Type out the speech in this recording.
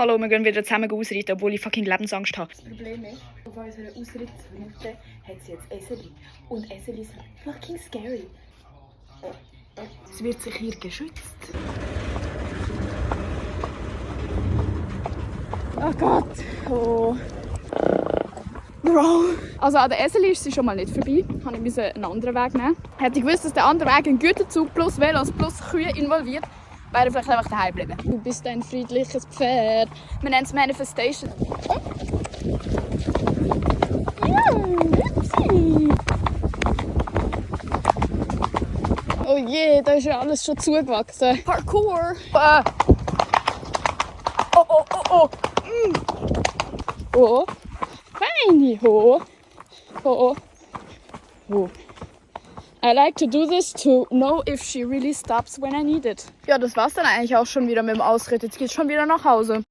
Hallo, wir gehen wieder zusammen ausreiten, obwohl ich fucking Lebensangst habe. Das Problem ist, auf unserer Ausrittsroute hat sie jetzt Eseli. Und Eseli sind fucking scary. Es wird sich hier geschützt. Oh Gott. Oh. Bro. Also an der Eseli ist sie schon mal nicht vorbei. Ich musste einen anderen Weg nehmen. Hätte ich gewusst, dass der andere Weg ein Güterzug plus Velos plus Kühe involviert, wäre ich vielleicht einfach daheim bleiben. Du bist ein friedliches Pferd. Wir nennen es Manifestation. Oh je, da ist ja alles schon zugewachsen. Parkour! Oh, oh, oh, oh! Oh! Feini! Oh! Oh, oh! I like to do this to know if she really stops when I need it. Ja, das war's dann eigentlich auch schon wieder mit dem Ausritt. Jetzt geht's schon wieder nach Hause.